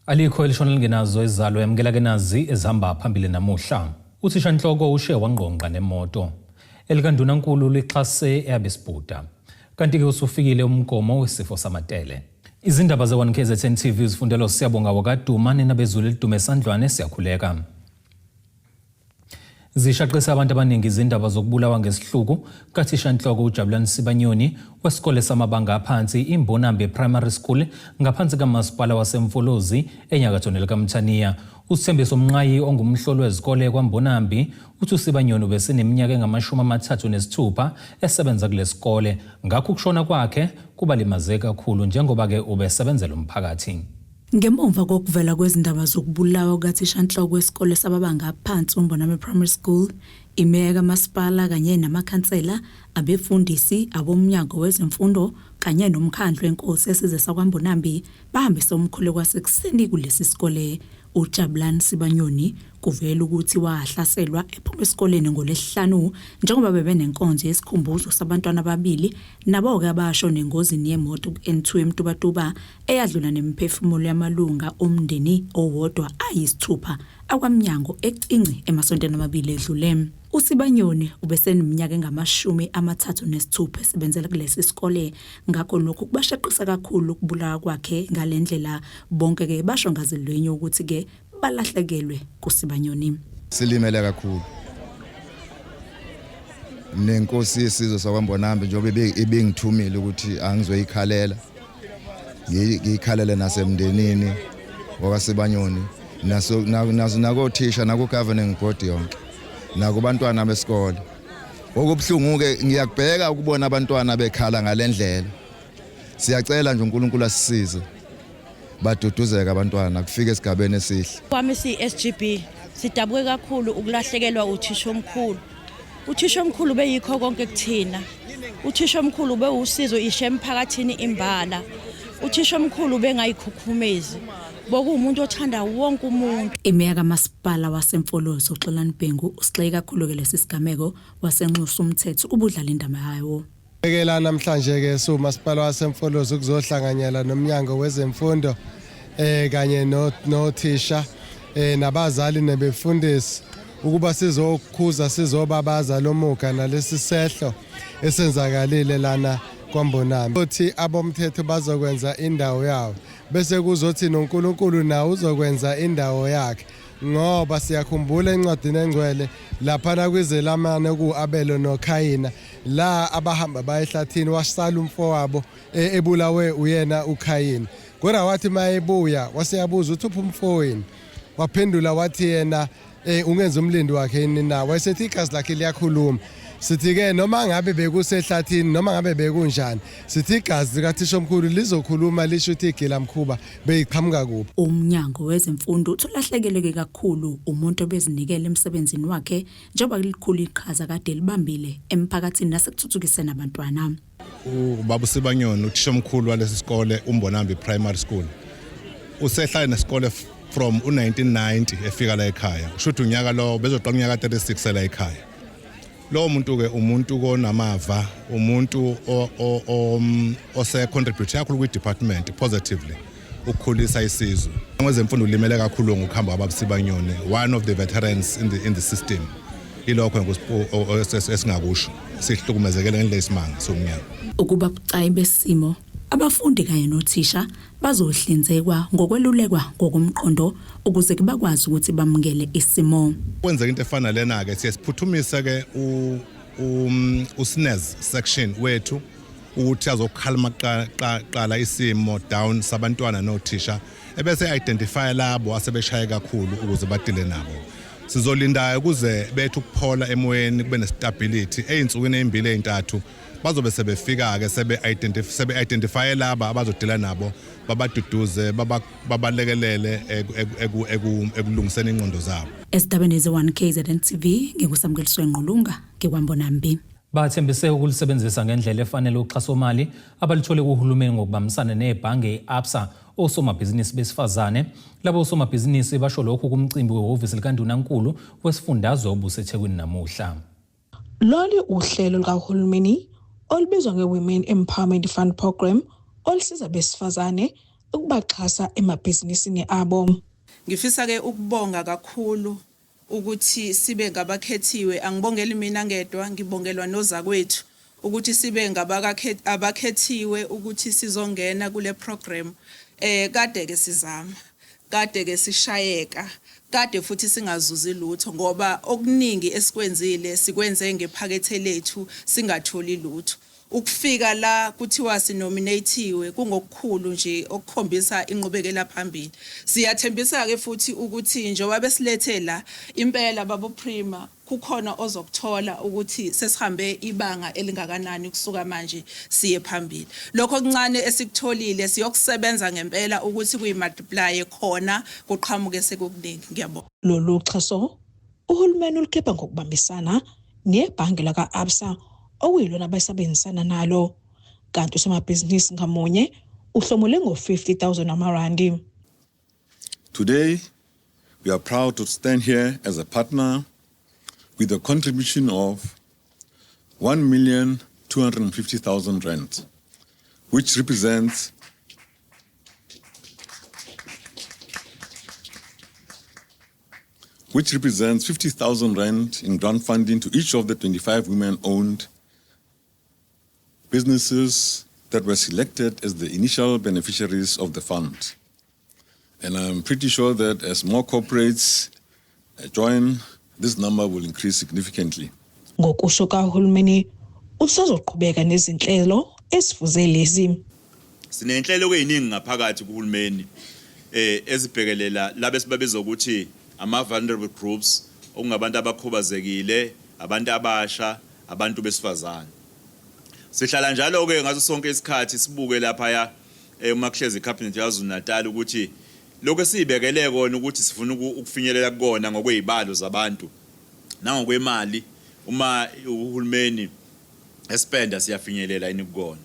Alikho elishona lingenazo izalo. Yamukela ke nazi ezihamba phambili namuhla. Uthishanhloko ushe wangqongqa nemoto. Elikandunankulu lixhase eyabesibhuda. Kanti-ke usufikile umgomo wesifo samatele. Izindaba ze-1 KZN TV zifundelwa Siyabonga wakaduma ninabezulu elidume esandlwane siyakhuleka. Zishaqisa abantu abaningi izindaba zokubulawa ngesihluku kukathishanhloko uJabulani Sibanyoni wesikole samabanga aphansi iMbonambi Primary School ngaphansi kamasipala waseMfolozi enyakatho nelikaMthaniya. USithembiso Mnqayi ongumhloli wezikole kwaMbonambi uthi uSibanyoni ubeseneminyaka engama-36 esebenza kulesikole, ngakho ukushona kwakhe kubalimaze kakhulu njengoba-ke ubesebenzela umphakathi. Ngemuva kokuvela kwezindaba zokubulawa kukathishanhloko wesikole samabanga aphansi uMbonambi Primary School, imeya kamasipala kanye namakhansela, abefundisi, abomnyango wezemfundo kanye nomkhandlu wenkosi esizwe sakwaMbonambi bahambise umkhuleko wasekuseni kulesi sikole. UJabulani Sibanyoni kuvela ukuthi wahlaselwa ephuma esikoleni ngoLwesihlanu njengoba bebenenkonzo yesikhumbuzo sabantwana ababili nabo-ke abashona engozini yemoto ku-N2 eMtubatuba eyadlula nemiphefumulo yamalunga omndeni owodwa ayisithupha akwaMnyango eCinci emasontweni amabili edlule. USibanyoni ubeseneminyaka engama-36 esebenzela kulesi sikole, ngakho lokhu kubashaqisa kakhulu ukubulawa kwakhe ngale ndlela. Bonke-ke basho ngazilwenye ukuthi-ke balahlekelwe kuSibanyoni. Silimele kakhulu nenkosi yesizwe sakwaMbonambi njengoba ibingithumile ukuthi angizoyikhalela, ngiyikhalele nasemndenini wakaSibanyoni, nakothisha, naku-governing board yonke, nakubantwana besikole. Okubuhlungu-ke ngiyakubheka ukubona abantwana bekhala ngale ndlela. Siyacela nje uNkulunkulu asisize, baduduzeke abantwana, kufike esigabeni esihle. Kwami siyi-SGB sidabuke kakhulu ukulahlekelwa uthisha omkhulu. Uthisha omkhulu beyikho konke kuthina. Uthisha omkhulu bewusizo ishe emphakathini imbala. Uthisha omkhulu bengayikhukhumezi. Bokuwumuntu othanda wonke umuntu. Imeya kamasipala waseMfolozi uXolani Bhengu usixeke kakhulu-ke lesi sigameko wasenxusa umthetho ukuba udlale indaba yawo. Ke la namhlanje ke siwumasipala waseMfolozi ukuzohlanganyela nomnyango wezemfundo kanye nothisha nabazali nebefundisi ukuba sizokhuza, sizobabaza lomuga nalesi sehlo esenzakalile lana kwaMbonambi. Uthi abomthetho bazokwenza indawo yawo, bese kuzothi noNkulunkulu nawo uzokwenza indawo yakhe, ngoba siyakhumbula encwadini engcwele laphana kwizelamane ku-Abelo noKhayina, la abahamba baya ehlathini, wasala umfowabo ebulawe uyena uKhayini. Kodwa wathi mayebuya waseyabuza ukuthi uphi umfowenu, waphendula wathi yena ungenza umlindi wakhe yini na? Wayesethi igazi lakhe liyakhuluma. Sithi-ke noma ngabe bekusehlathini, noma ngabe bekunjani, sithi igazi likathisha omkhulu lizokhuluma, lisho ukuthi igilamkhuba beyiqhamuka kuphi. Umnyango wezemfundo uthi ulahlekelwe kakhulu umuntu obezinikele emsebenzini wakhe njengoba likhulu iqhaza kade libambile emphakathini nasekuthuthukiseni abantwana. Ubaba uSibanyoni, uthisha omkhulu walesi sikole uMbonambi Primary School, usehlale nesikole from u-1990 efika la ekhaya. Kusho ukuthi unyaka lo bezoqala unyaka 36 la ekhaya. Lowo muntu-ke umuntu konamava, umuntu ose-contribute kakhulu kwi-department positively ukukhulisa isizwe. Ngezemfundo ulimele kakhulu ngokuhamba kwababa Sibanyoni, one of the veterans in the system. Ilokho esingakusho, sihlukumezekele ngendlela esimanga somnyango. Ukuba bucayi besimo, abafundi kanye nothisha bazohlinzekwa ngokwelulekwa ngokomqondo ukuze bakwazi ukuthi bamukele isimo. Kwenzeka into efana lena-ke, siye siphuthumise-ke uSNES section wethu ukuthi azokhalima qala isimo down sabantwana nothisha, ebese identify labo asebeshaye kakhulu ukuze badile nabo. Sizolinda ukuze bethu ukuphola emoyeni, kube nestability ey'nsukwini ey'mbili ey'ntathu, bazobe sebefika-ke sebe-identify laba abazodila nabo, babaduduze, babalekelele ekulungiseni ingqondo zabo. Ezindabeni ze-1 KZN TV, ngikusamukeliswe Ngqulunga, ngikwambonambi. Bathembise ukulisebenzisa ngendlela efanele uxhasomali abaluthole kuhulumeni ngokubambisana nebhange i-Absa osomabhizinisi besifazane. Labo osomabhizinisi basho lokhu kumcimbi wehhovisi likaNdunankulu wesifundazwe obuseThekwini namuhla. Lolu uhlelo lukahulumeni olubizwa nge-Women Empowerment Fund Program, olusiza besifazane. Ukubaxhasa emabhizinisini abo. Ngifisa ke ukubonga kakhulu ukuthi sibe ngabakhethiwe. Angibongeli mina ngedwa, ngibongelwa nozakwethu ukuthi sibe abakhethiwe ukuthi sizongena kule program. Kade ke sizama, kade ke sishayeka, kade futhi singazuzi lutho ngoba okuningi esikwenzile sikwenze ngephakethe lethu singatholi lutho. Ukufika la kuthiwa sinominatiwe kungokukhulu nje okukhombisa inqubekela phambili. Siyathembisa ke futhi ukuthi njengoba besilethe la impela babo Prima kukhona ozokuthola ukuthi sesihambe ibanga elingakanani kusuka manje siye phambili. Lokho okuncane esikutholile siyokusebenza ngempela ukuthi kuyimultiply khona kuqhamuke sekukuningi. Ngiyabonga. Lolu xhaso uhulumeni ulikhipha ngokubambisana nebhange laka-Absa okuyilona abasebenzisana nalo, kanti usomabhizinisi ngamunye uhlomule ngo-50,000 amarandi. Today, we are proud to stand here as a partner with a contribution of 1,250,000 rand, which represents 50,000 rand in grant funding to each of the 25 women-owned businesses that were selected as the initial beneficiaries of the fund. And I'm pretty sure that as more corporates join, this number will increase significantly. Ngokusho kahulumeni, usazoqhubeka nezinhlelo ezifuze lezi. Sinenhlelo eziningi ngaphakathi kuhulumeni ezibhekelela laba esibabiza ukuthi ama vulnerable groups, okungabantu abakhubazekile, abantu abasha, abantu besifazane. Sihlala njalo ke ngaso sonke isikhathi sibuke lapha uma kuhlezi iCabinet yaKwaZulu Natal ukuthi lokho esibekele kona ukuthi sifuna ukufinyelela kukona ngokwezibalo zabantu nangokwemali, uma uhulumeni espenda siyafinyelela yini kukona.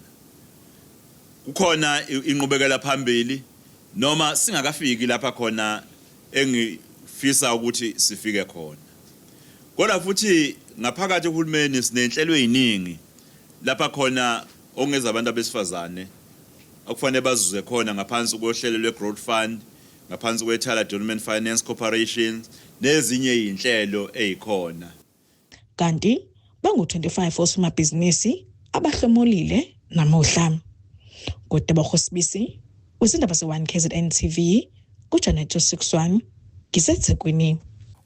Kukhona inqubekela phambili noma singakafiki lapha khona engifisa ukuthi sifike khona. Kodwa futhi ngaphakathi uhulumeni sinenhlelo eziningi lapha khona ongeza abantu abesifazane okufanele bazuze khona ngaphansi kohlelo lwe-Growth Fund, ngaphansi kwe-Ithala Development Finance Corporation nezinye izinhlelo ezikhona. Kanti bangu-25 osomabhizinisi abahlomulile namuhla. Ngudebogo Sibisi, wezindaba ze-1 KZN TV, kuJanet 61, ngiseThekwini.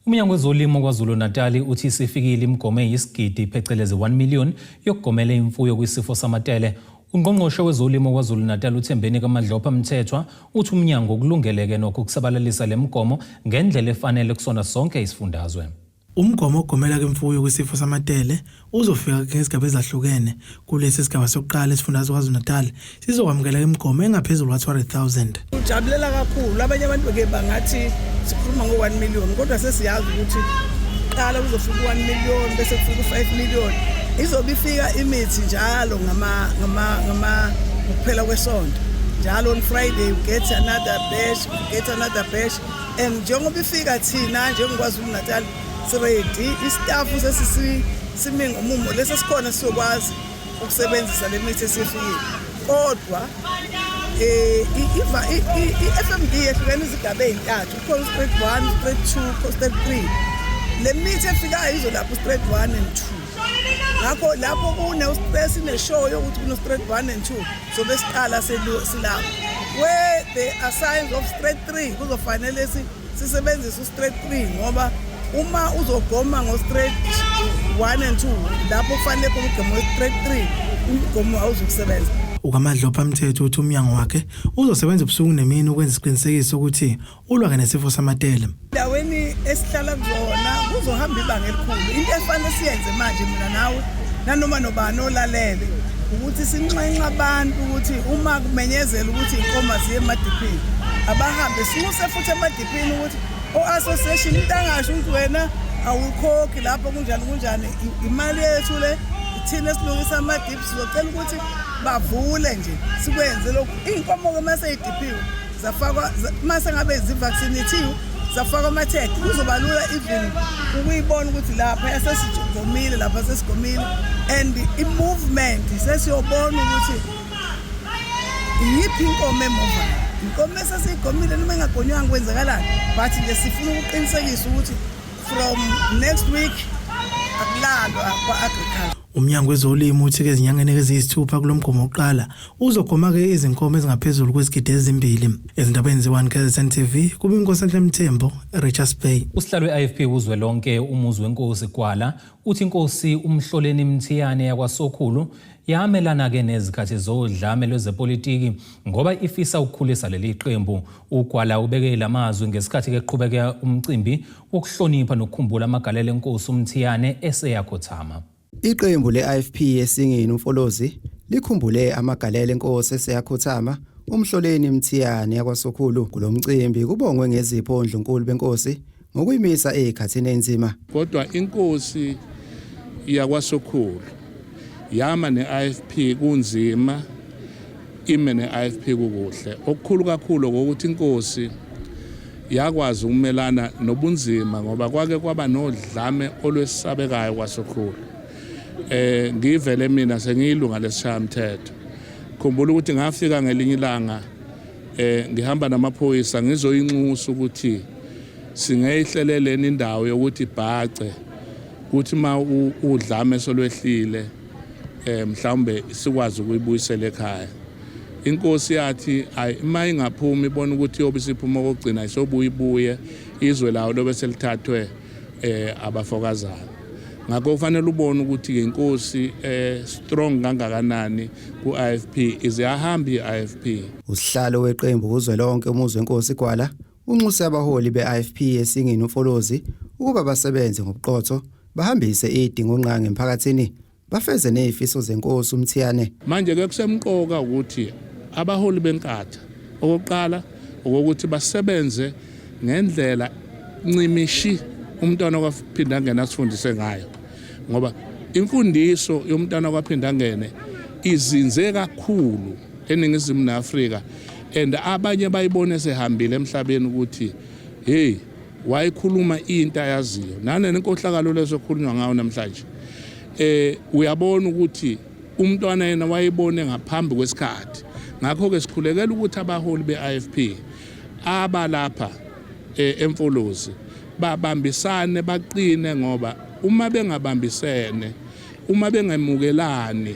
Umnyango wezolimo KwaZulu-Natal uthi isifikile imigomo eyisigidi phecelezi 1 million yokugomela imfuyo kwisifo samatele. Ungqongqoshe wezolimo KwaZulu-Natal uThembeni kaMadlopha Mthethwa uthi umnyango ukulungeleke nokho ukusabalalisa le migomo ngendlela efanele kusona sonke isifundazwe. Umgomo ogomela kwemfuyo kwisifo samatele uzofika ngezigaba ezahlukene. Kulesi sigaba sokuqala esifundazwe KwaZulu-Natal sizokwamukela imigomo engaphezulu kwa-200,000. Ujabulela kakhulu. Abanye abantu ke bangathi sikhuluma ngo-1 million, kodwa sesiyazi ukuthi qala kuzofika u-1 million bese kufika u-5 million. Izobe ifika imithi njalo ngama ngama ngama ukuphela kwesonto. Njalo on Friday you get another batch, you get another batch, and njengoba ifika thina njengoKwaZulu Natal siready, istaff sesisimi ngomumo lesi sikhona sizokwazi ukusebenzisa le mithi esifikile. Kodwa i-FMD yehlukene izigaba ezintathu, kukhona u-stage 1, stage 2, stage 3. Le mithi efikayo izolapha u-stage 1 and 2. Ngakho lapho kune-stress ine-show yokuthi kuno-stage 1 and 2 sobe siqala silapho. Where there are signs of stage 3 kuzofanele sisebenzise u-stage 3, ngoba uma uzogoma ngo-stage 1 and 2 lapho kufanele khona ugoma we-stage 3, umgomo awuzukusebenza. UkaMadlopha Mthethwa uthi umnyango wakhe uzosebenza ubusuku nemini ukwenza isiqinisekiso ukuthi ulwa nesifo samatele. Endaweni esihlala kuzona kuzohamba ibanga elikhulu. Into efanele siyenze manje mina nawe nanoma nobani olalele ukuthi sinxenxe abantu ukuthi uma kumenyezela ukuthi inkomo ziye emadiphini abahambe, sinxuse futhi emadiphini ukuthi o-association into angasho ukuthi wena awukhokhi lapho kunjani kunjani, imali yethu le, ithina esilungisa amadiphi. Sizocela ukuthi bavule nje sikwenze lokhu. Iy'nkomo-ke uma seyidiphiwe zafakwa, uma sengabe zivaccinathiwe zafakwa ama-tag, kuzoba lula even ukuyibona ukuthi lapha sesigomile, lapha sesigomile, and i-movement sesiyobona ukuthi iyiphi inkomo emuvayo. Inkomo esesiyigomile noma engagonywanga kwenzakalani, but nje sifuna ukuqinisekisa ukuthi from next week akulalwa kwa-agriculture. Umnyango wezolimo uthi-ke ezinyangeni eziyisithupha kulo mgomo wokuqala uzogoma-ke izinkomo ezingaphezulu kwezigidi ezimbili. Ezindabeni ze-1 KZN TV kube iNkosi Mthembu, Richards Bay. Usihlalo we-IFP kuzwelonke uMuzwenkosi Gwala uthi inkosi uMhloleni Mthiyane yakwaSokhulu yamelana-ke nezikhathi zodlame lwezepolitiki ngoba ifisa ukukhulisa leli qembu. UGwala ubeke lamazwi ngesikhathi keqhubeka umcimbi wokuhlonipha nokukhumbula amagalelo enkosi uMthiyane eseyakhothama. Iqembu le-IFP esingini uMfolozi likhumbule amagalelo enkosi eseyakhothama uMhloleni Mthiyane yakwaSokhulu. Kulomcimbi kubongwe ngezipho ondlunkulu benkosi ngokuyimisa ezikhathini enzima. Kodwa inkosi yakwaSokhulu yama ne-IFP kunzima, ime ne-IFP kukuhle. Okukhulu kakhulu ukuthi inkosi yakwazi ukumelana nobunzima ngoba kwake kwaba nodlame olwesabekayo kwaSokhulu. Ngivele mina sengiyilunga lesishayamthetho. Khumbula ukuthi ngafika ngelinye ilanga ngihamba namaphoyisa ngizoyinxusa ukuthi singeyihleleleni indawo yokuthi ibhace, kuthi ma udlame solwehlile mhlawumbe sikwazi ukuyibuyisela ekhaya. Inkosi yathi ayi, uma ingaphumi ibona ukuthi yobe isiphuma okugcina isobuye ibuye izwe lawo lobe selithathwe abafokazana. Ngakho kufanele ubone ukuthi inkosi strong kangakanani ku-IFP, ize ahambe i-IFP. Usihlalo weqembu kuzwelonke uMuzwenkosi Gwala unxuse abaholi be-IFP esingini uMfolozi ukuba basebenze ngobuqotho, bahambise idingongqangi emphakathini, bafeze nezifiso zenkosi uMthiyane. Manje ke kusemqoka ukuthi abaholi beNkatha okokuqala ukuthi basebenze ngendlela ncimishi umntwana kwaPhindangene asifundise ngayo, ngoba imfundiso yomntwana kwaPhindangene izinze kakhulu eNingizimu neAfrika, and abanye bayibone sehambile emhlabeni ukuthi hey, wayekhuluma into ayaziyo. Nanenkohlakalo leso khulunywa ngayo namhlanje, uyabona ukuthi umntwana yena wayebone ngaphambi kwesikhathi. Ngakho ke sikhulekela ukuthi abaholi be-IFP abalapha eMfolozi babambisane baqine, ngoba uma bengabambisene, uma bengemukelani,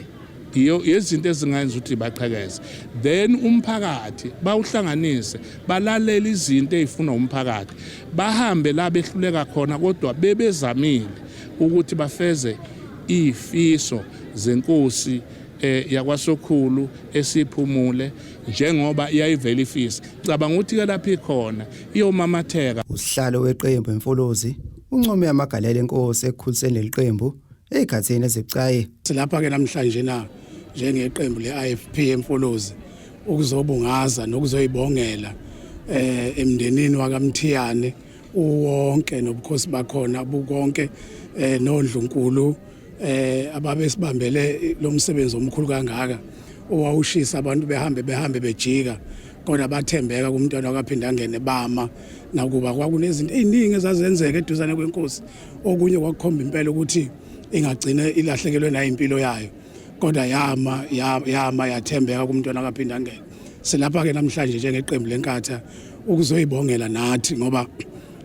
iyo izinto ezingayenza ukuthi baqhekeze. Then umphakathi bawuhlanganise, balalele izinto ezifuna umphakathi, bahambe la behluleka khona, kodwa bebezamile ukuthi bafeze ifiso zenkosi yakwaSokhulu esiphumule njengoba yayivela ifisa. Cabanga ukuthi ke lapha ikhona iyomamatheka. Usihlalo weqembu eMfolozi uncome amagalelo enkosi ekukhuliseni leli qembu ezikhathini ezibucayi. Silapha ke namhlanje na njengeqembu le-IFP eMfolozi ukuzobungaza nokuzoyibongela emndenini wakaMthiyane uwonke nobukhosi bakhona bukonke, nondlunkulu ababesibambele lo msebenzi omkhulu kangaka owawushisa abantu behambe bejika, kodwa bathembeka kumntwana wakaPhindangene bama, nakuba kwakunezinto eziningi ezazenzeka eduzane kwenkosi, okunye kwakukhomba impela ukuthi ingagcina ilahlekelwe nayo impilo yayo, kodwa yama yathembeka kumntwana kaPhindangene. Silapha ke namhlanje njengeqembu leNkatha ukuzoyibongela nathi, ngoba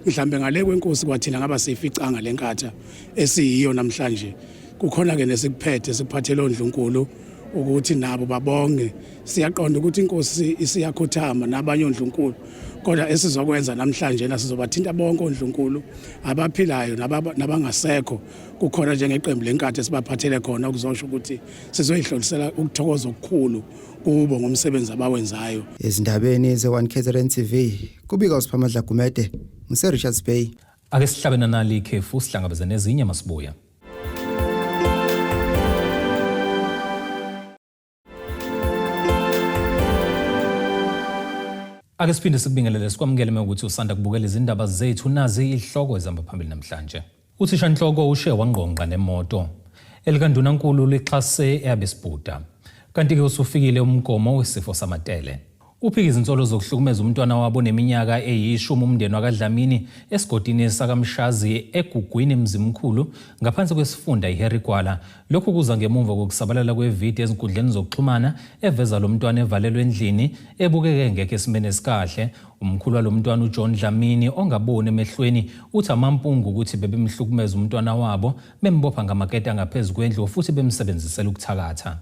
mhlambe ngale kwenkosi kwathina ngaba siyificanga leNkatha esiyiyo namhlanje. Kukhona ke nesikuphethe sikuphathele ondlunkulu ukuthi nabo babonge. Siyaqonda ukuthi inkosi isiyakhothama nabanye ondlunkulu, kodwa esizokwenza namhlanje na sizobathinta bonke ondlunkulu abaphilayo nabangasekho. Kukhona njengeqembu leNkatha esibaphathele khona ukuzosho ukuthi sizoyihlolisela ukuthokoza okukhulu kubo ngomsebenzi abawenzayo. Ezindabeni ze-1 KZN TV kubika uSiphamandla Gumede ngise Richards Bay. Ake sihlabe nanali ikhefu sihlangabeze nezinye masibuya. Ake siphinde sikubingelele sikwamukele mewukuthi usanda kubukela izindaba zethu. Nazi ihloko ezihamba phambili namhlanje. Uthishanhloko ushe wangqongqa nemoto. Elikandunankulu lixhase eyabesibhuda. Kanti-ke usufikile umgomo wesifo samatele. Uphika izinsolo zokuhlukumeza umntwana wabo oneminyaka eyishumi umndeni wakaDlamini esigodini sakaMshazi eGugwini Mzimkhulu ngaphansi kwesifunda iHarry Gwala. Lokhu kuza ngemuva kokusabalala kwevidiyo ezinkundleni zokuxhumana eveza lo mntwana evalelwe endlini ebukeke engekho esimeni esikahle. Umkhulu walo mntwana uJohn Dlamini ongaboni emehlweni uthi amampungu ukuthi bebemhlukumeza umntwana wabo bembopha ngamaketanga ngaphezu kwendlu futhi bemsebenzisela ukuthakatha.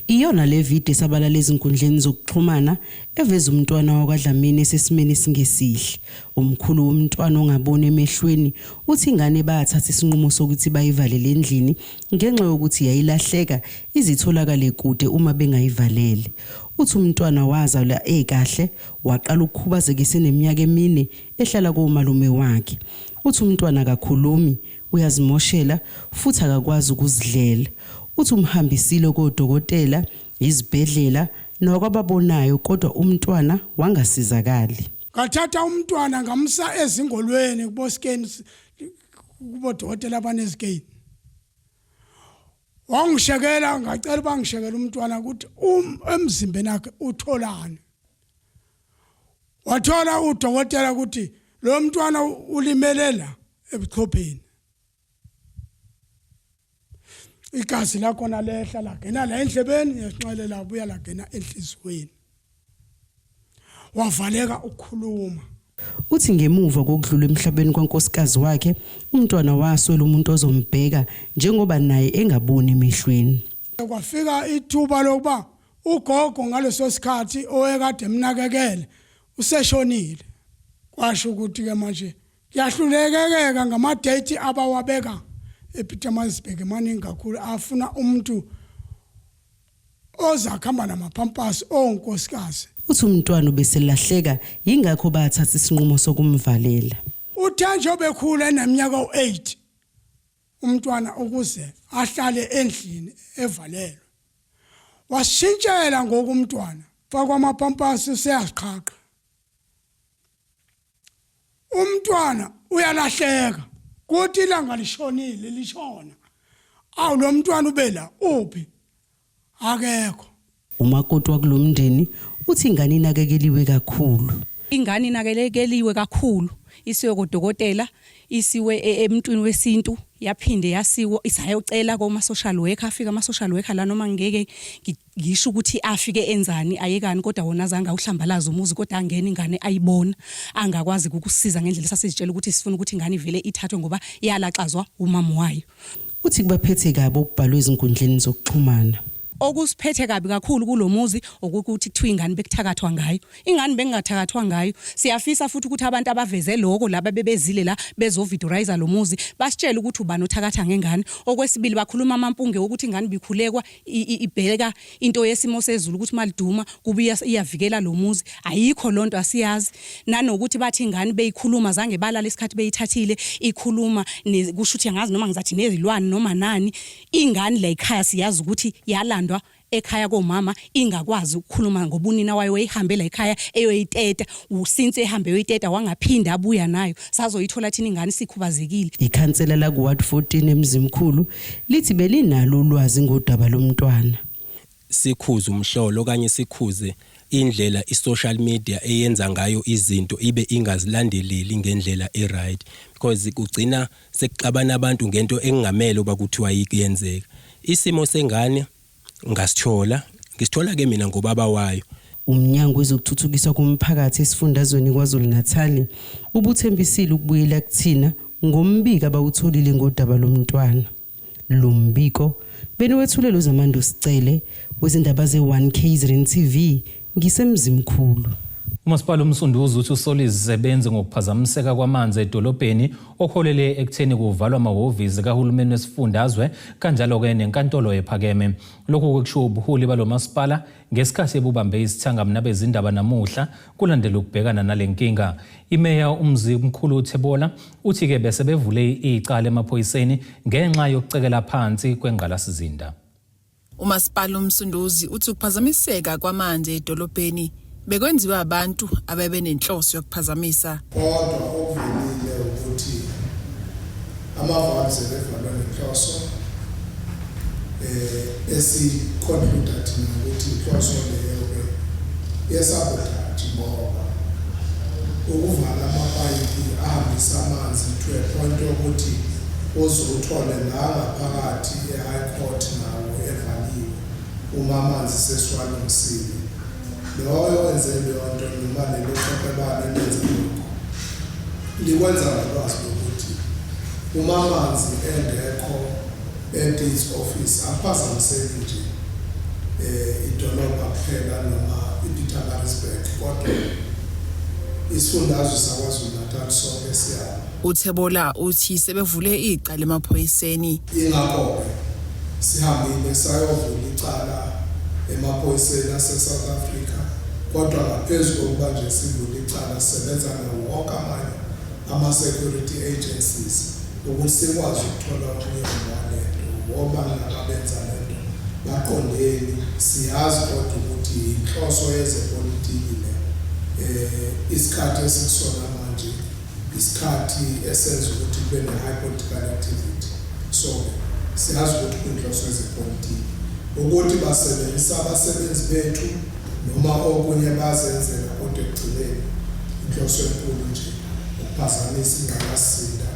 Iyona le video esabalala ezinkundleni zokuxhumana eveza umntwana wakwaDlamini esesimeni esingesihle. Umkhulu womntwana ongaboni emehlweni uthi ingane bathatha isinqumo sokuthi bayivalele endlini ngenxa yokuthi yayilahleka izitholakale kude uma bengayivalele. Uthi umntwana wazalwa ekahle waqala ukukhubazeka eseneminyaka emine ehlala komalume wakhe. Uthi umntwana akakhulumi uyazimoshela futhi akakwazi ukuzidlela. Uthi umhambisile kodokotela, izibhedlela nokwababonayo kodwa umntwana wangasizakali. Ngathatha umntwana ngamsa ezingolweni kuboskeni kubodokotela abanezikeni. Wangishekela ngacela bangishekela umntwana ukuthi emzimbeni wakhe utholani. Wathola udokotela ukuthi lo mntwana ulimele la ebuchopheni. Igazi lakhona lehla lagena la endlebeni ngesinxele labuya lagena enhliziyweni. Wavaleka ukukhuluma. Uthi ngemuva kokudlula emhlabeni kwankosikazi wakhe, umntwana waswela umuntu ozombheka njengoba naye engaboni emehlweni. Kwafika ithuba lokuba ugogo ngaleso sikhathi owekade emnakekele useshonile. Kwasho ukuthi ke manje kuyahlulekeka ngama-date abawabeka ePietermaritzburg maningi kakhulu afuna umuntu ozakuhamba namapampasi onkosikazi. Uthi umntwana ubeselahleka yingakho bathatha isinqumo sokumvalela. Uthe njengoba ekhula eneminyaka u-8 umntwana ukuze ahlale endlini evalelwe. Wasishintshela ngoku umntwana fakwa amapampasi seyaziqhaqha. Umntwana uyalahleka kuthi ilanga lishonile lishona. Awu lo mntwana ube la uphi? Akekho. Umakoti wakulomndeni uthi ingane inakekeliwe kakhulu. Ingane inakekeliwe kakhulu isiwe kodokotela isiwe emntwini wesintu yaphinde yasiwa isayocela koma social worker afika ama social worker la noma ngeke ngisho ukuthi afike enzani ayekani kodwa wona azange awuhlambalaza umuzi kodwa angena ingane ayibona angakwazi ukukusiza ngendlela esasizitshela ukuthi sifuna ukuthi ingane ivele ithathwe ngoba yalaxazwa umama wayo. Uthi kubaphethe kabi okubhalwe ezinkundleni zokuxhumana. Okusiphethe kabi kakhulu kulomuzi ukuthi kuthiwa ingane bekuthakathwa ngayo. Ingane bengathakathwa ngayo. Siyafisa futhi ukuthi abantu abaveze lokho laba bebezile la bezovidorize lo muzi basitshele ukuthi ubani othakatha ngengane. Okwesibili bakhuluma amampunge ukuthi ingane bikhulekwa ibheka into yesimo sezulu ukuthi maliduma kubuya iyavikela lo muzi. Ayikho lonto asiyazi. Nanokuthi bathi ingane beyikhuluma zange balala isikhathi beyithathile ikhuluma kusho ukuthi angazi noma ngizathi nezilwane noma nani. Ingane la ekhaya siyazi ukuthi yalandwa ekhaya komama ingakwazi ukukhuluma ngoba unina wayo wayihambela ekhaya eyoyiteta usince ehambe eyoyiteta wangaphinda abuya nayo sazoyithola thina ingane sikhubazekile. Ikhansela la ku-ward 14 eMzimkhulu lithi belinalo ulwazi ngodaba lomntwana. Sikhuze umhlolo okanye sikhuze indlela i-social media eyenza ngayo izinto ibe ingazilandeleli ngendlela e-right because kugcina sekuxabana abantu ngento engingamele uba kuthiwa yikuyenzeka. Isimo sengane ngasithola, ngisithola ke mina ngobaba wayo. Umnyango wezokuthuthukiswa komphakathi esifundazweni KwaZulu-Natal ubuthembisile ukubuyela kuthina ngombiko abawutholile ngodaba lomntwana. Lo mbiko beniwethulelwe uZamando Sicele wezindaba ze-1 KZN TV ngiseMzimkhulu. Umasipala uMsunduzi uthi usola izisebenzi ngokuphazamiseka kwamanzi edolobheni okuholele ekutheni kuvalwa amahhovisi kahulumeni wesifundazwe kanjalo-ke nenkantolo ephakeme. Lokhu kushiwo ubuholi balo masipala ngesikhathi ebubambe isithangami nabezindaba namuhla kulandela ukubhekana nale nkinga. Imeya uMzimkhulu Thebolla uthi-ke bese bevule icala emaphoyiseni ngenxa yokucekela phansi kwengqalasizinda. Umasipala uMsunduzi uthi ukuphazamiseka kwamanzi edolobheni bekwenziwa abantu abebenenhloso yokuphazamisa. Kodwa okuvelile ukuthi ama-valves ebevalwe ngenhloso esiconcluda thina ukuthi inhloso leyo ke yesabotage ngoba ukuvala amapayipi ahambisa amanzi to a point yokuthi uze uthole la ngaphakathi e-high court nawo evaliwe uma amanzi sesiwalungisile. Loyo wenze leyo nto noma lelo qeqebane elenza lokho likwenza ngolwazi lokuthi uma amanzi engekho e-deeds office akuphazamiseki nje idolobha kuphela noma iPietermaritzburg kodwa isifundazwe saKwaZulu-Natal sonke siyaba. UThebola uthi sebevule icala emaphoyiseni. Ingakho-ke sihambile sayovula icala emaphoyiseni ase-South Africa kodwa ngaphezu kokuba nje sivule icala sisebenza nawo wonke amanye ama-security agencies ukuthi sikwazi ukuthola umnyombo walento ngobani laba abenza lento baqondeni. Siyazi kodwa ukuthi yinhloso yezepolitiki le. Isikhathi esikusona manje isikhathi esenza ukuthi kube ne-high political activity, so siyazi ukuthi kuyinhloso yezepolitiki ukuthi basebenzisa abasebenzi bethu noma okunye bazenzela, kodwa ekugcineni inhloso enkulu nje ukuphazamisa ingqalasizinda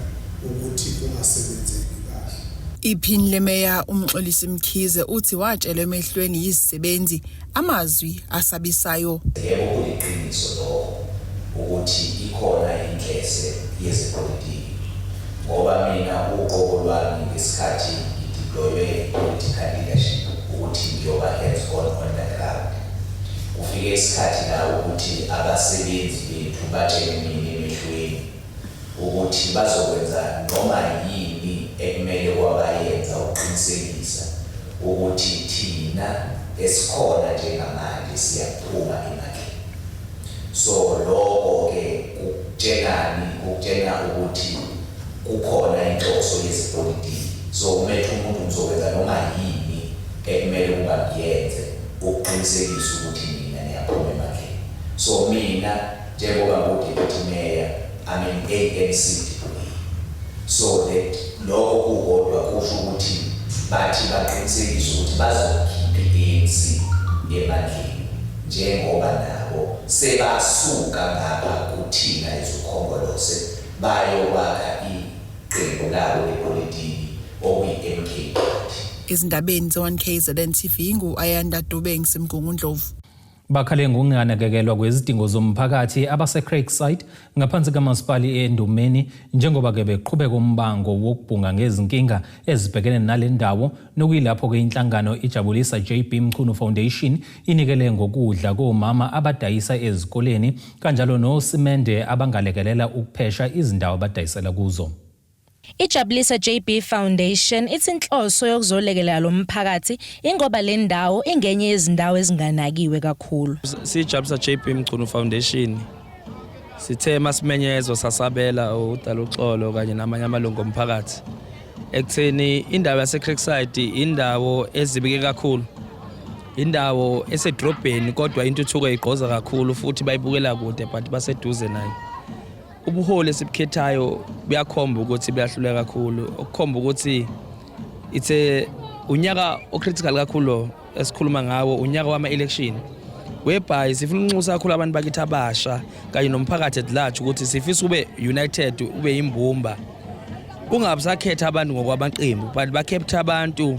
ukuthi kungasebenzeki kahle. Iphini lemeya uMxolisi Mkhize uthi watshelwa emehlweni yizisebenzi amazwi asabisayo. Yebo, kuliqiniso lokho ukuthi ikhona inhlese yezepolitiki ngoba mina uqobo lwami ngesikhathi ngideploywe political leadership ukuthi ngiyoba hands on on the ground, kufike isikhathi la ukuthi abasebenzi bethu batshele mina emehlweni ukuthi bazokwenza noma yini ekumele kwabayenza ukuqinisekisa ukuthi thina esikhona njengamanje siyaphuma emandleni. So lokho-ke kukutshelani? Kukutshela ukuthi kukhona inhloso yezepolitiki. So umethe umuntu ngizokwenza noma yini ekumele ukuba ngiyenze ukuqinisekisa ukuthi nina niyaphuma emandleni. So mina njengoba ngu-deputy mayor, I'm an ANC deployee, so that lokho kukodwa kusho ukuthi bathi baqinisekise ukuthi bazokhipha i-ANC emandleni njengoba nabo sebasuka ngapha kuthina ezokhongolose bayokwakha iqembu labo lepolitiki okuyi-MK Party. Ezindabeni ze-1KZN TV ngu-Ayanda Dube ngiseMgungundlovu. Bakhale ngokunganakekelwa kwezidingo zomphakathi abase-Craigside ngaphansi kamasipali eNdumeni njengoba-ke beqhubeka umbango wokubhunga ngezinkinga ezibhekene nale ndawo, nokuyilapho-ke inhlangano iJabulisa JB Mchunu Foundation inikele ngokudla komama abadayisa ezikoleni kanjalo nosimende abangalekelela ukuphesha izindawo abadayisela kuzo. Ijabulisa JB Foundation ithi inhloso yokuzolekelela lo mphakathi ingoba le ndawo ingenye yezindawo ezinganakiwe kakhulu. Sijabulisa JB Mchunu Foundation sithe masimenyezwa sasabela udala uxolo kanye namanye amalungu omphakathi ekutheni indawo yaseCreekside indawo ezibike kakhulu, indawo esedrobheni kodwa intuthuko igqoza kakhulu futhi bayibukela kude but baseduze nayo. Ubuholi esibukhethayo buyakhomba ukuthi buyahluleka kakhulu, okukhomba ukuthi it's a unyaka ocritical kakhulu esikhuluma ngawo, unyaka wama-election, whereby sifuna ukunxusa kakhulu abantu bakithi abasha kanye nomphakathi at large ukuthi sifisa ube united, ube yimbumba, ungabi sakhetha abantu ngokwamaqembu but bakhetha abantu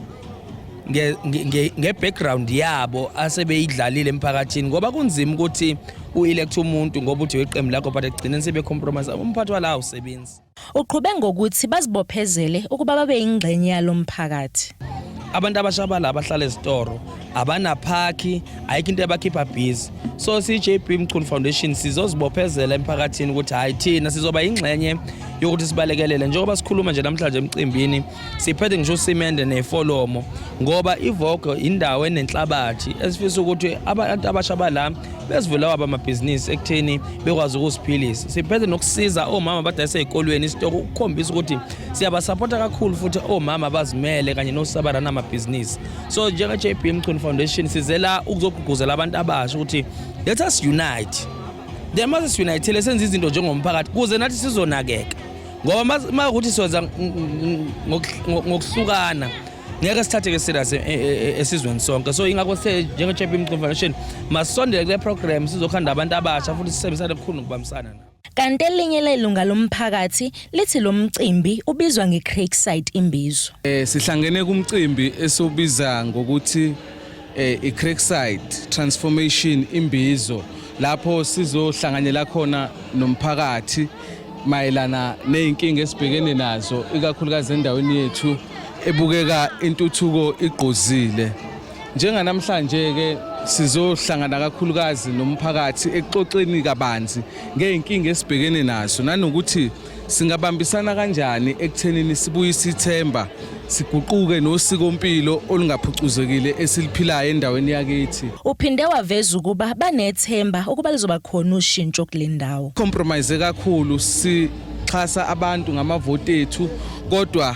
nge-background yabo asebeyidlalile emphakathini, ngoba kunzima ukuthi u-elect umuntu ngoba uthi weqembu lakho but ekugcineni sebe-compromise umphathi wala awusebenzi. Uqhube ngokuthi bazibophezele ukuba babe yingxenye yalo mphakathi. Abantu abasha bala abahlala ezitoro abanaphakhi, ayikho into ebakhipha busy. So siyi-JB Mchunu Foundation sizozibophezela emphakathini ukuthi hhayi, thina sizoba yingxenye yokuthi sibalekelele. Njengoba sikhuluma nje namhlanje emcimbini siphethe ngisho usimende nefolomo ngoba ivogo indawo enenhlabathi esifisa ukuthi abantu abasha bala bezivule wabo amabhizinisi ekutheni bekwazi ukuziphilisa. Siphethe nokusiza omama abadayisa ey'kolweni isitoko ukukhombisa ukuthi siyabasapotha kakhulu futhi omama abazimele kanye nosabara namabhizinisi. So njenge-JB Mchunu Foundation sizela ukuzogqugquzela abantu abasha ukuthi let us unite, then mase si-unitele senze izinto njengomphakathi kuze nathi sizonakeka, ngoba uma ukuthi siwenza ngokuhlukana Ngeke sithathe ke serious esizweni sonke. So ingakho sithe njenge-JB Mchunu Foundation masisondele kule program, sizokhanda abantu abasha futhi sisebenzisane kakhulu nokubambisana nabo. Kanti elinye lelunga lomphakathi lithi lo mcimbi ubizwa nge-Craigside Imbizo. Sihlangene kumcimbi esiwubiza ngokuthi i-Craigside Transformation Imbizo, lapho sizohlanganyela khona nomphakathi mayelana nezinkinga esibhekene nazo, ikakhulukazi endaweni yethu ebukeka intuthuko igqozile. Njenganamhlanje ke sizohlangana kakhulukazi nomphakathi ekuxoxeni kabanzi ngey'nkinga esibhekene nazo, nanokuthi singabambisana kanjani ekuthenini sibuyise ithemba, siguquke nosikompilo olungaphucuzekile esiliphilayo endaweni yakithi. Uphinde waveza ukuba banethemba ukuba lizoba khona ushintsho kule ndawo. Compromise kakhulu, sixhasa abantu ngamavoti ethu, kodwa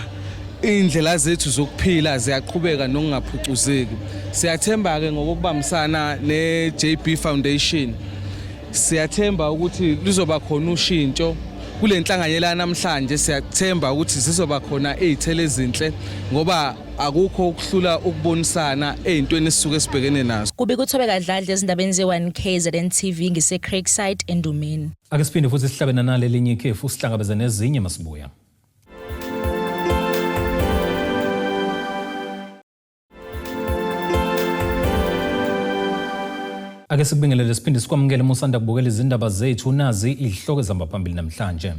indlela zethu zokuphila ziyaqhubeka nokungaphucuzeki. Siyathemba-ke ngokubambisana ne-JB Foundation, siyathemba ukuthi luzoba khona ushintsho kule nhlanganyela namhlanje. Siyathemba ukuthi zizoba khona iy'thelo ezinhle, ngoba akukho ukuhlula ukubonisana ey'ntweni esisuke sibhekene nazo. Kubika uThobeka Dladla ezindabeni ze-1 KZN TV ngise-Craigside eNdumeni. Ake siphinde futhi sihlabe nanalelinye ikhefu, sihlangabeze nezinye masibuya. Ake sikubingelele siphinde sikwamukele musanda kubukela izindaba zethu. Nazi izihloko ezihamba phambili namhlanje.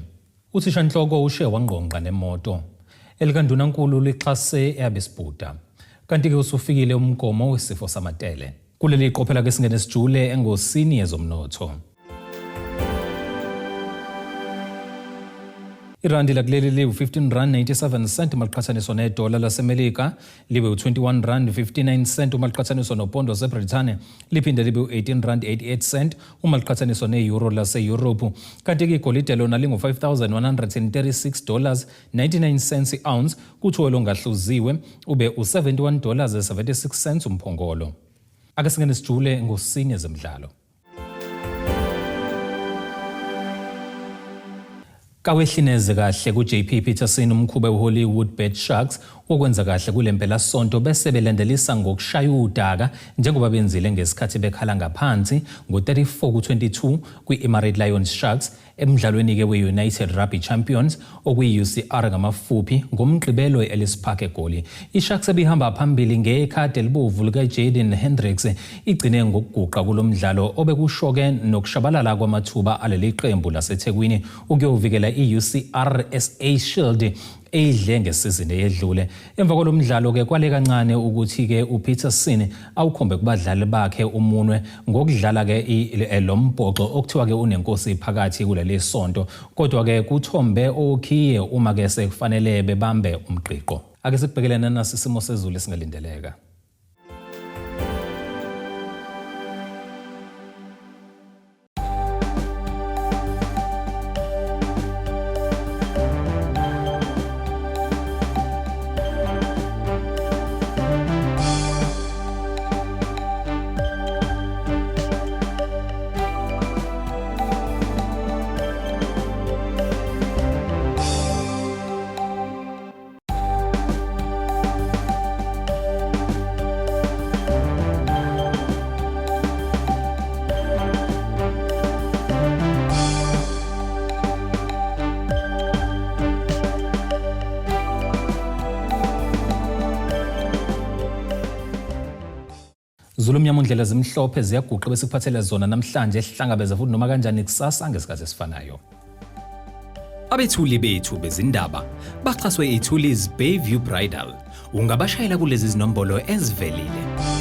Uthishanhloko ushe wangqongqa nemoto. Elikandunankulu lixhase eyabesibhuda. Kanti-ke usufikile umgomo wesifo samatele. Kuleli qophela ke singene sijule engosini yezomnotho. Irandi lakuleli liwu-15 rand 97 cent uma liqhathaniswa nedola laseMelika, libe u-21 rand 59 cent uma liqhathaniswa nopondo waseBrithani, liphinde libe u-18 rand 88 cent uma liqhathaniswa ne-euro laseYurophu. Kanti-ke igolide lona lingu-5136 dollars 99 cents i-ounce, kuthiwe longahluziwe ube u-71 dollars 76 cents umphongolo. Ake singene sijule ngosinye zemidlalo. Kawehlineze kahle ku-JP Peterson umkhube weHollywood Bet Sharks wokwenza kahle kule mpelasonto bese belandelisa ngokushaya udaka njengoba benzile ngesikhathi bekhala ngaphansi ngo-34 ku-22 kwi-Emirate Lions Sharks emdlalweni-ke we-United Rugby Champions okuyi-UCR ngamafuphi ngoMgqibelo e-Ellis Park eGoli. I-Sharks ebihamba phambili ngekhadi elibovu likaJaden Hendricks igcine ngokuguqa kulo mdlalo obekusho-ke nokushabalala kwamathuba aleli qembu laseThekwini ukuyovikela i-UCR SA Shield eyidle ngesizini eyedlule. Emva kwalo mdlalo-ke kwale kancane ukuthi-ke uPeterson awukhombe kubadlali bakhe umunwe ngokudlala-ke lo mbhoxo okuthiwa-ke unenkosi phakathi kuleli sonto. Kodwa-ke kuthombe okhiye uma-ke sekufanele bebambe umgqiqo. Ake sikubhekelene nasi isimo sezulu esingalindeleka. Zulu mnyama undlela zimhlophe ziyaguqa besikuphathele zona namhlanje, sihlangabeza futhi noma kanjani kusasa ngesikhathi esifanayo. Abethuli bethu bezindaba baxhaswe iThulis Bayview Bridal. Ungabashayela kulezi zinombolo ezivelile.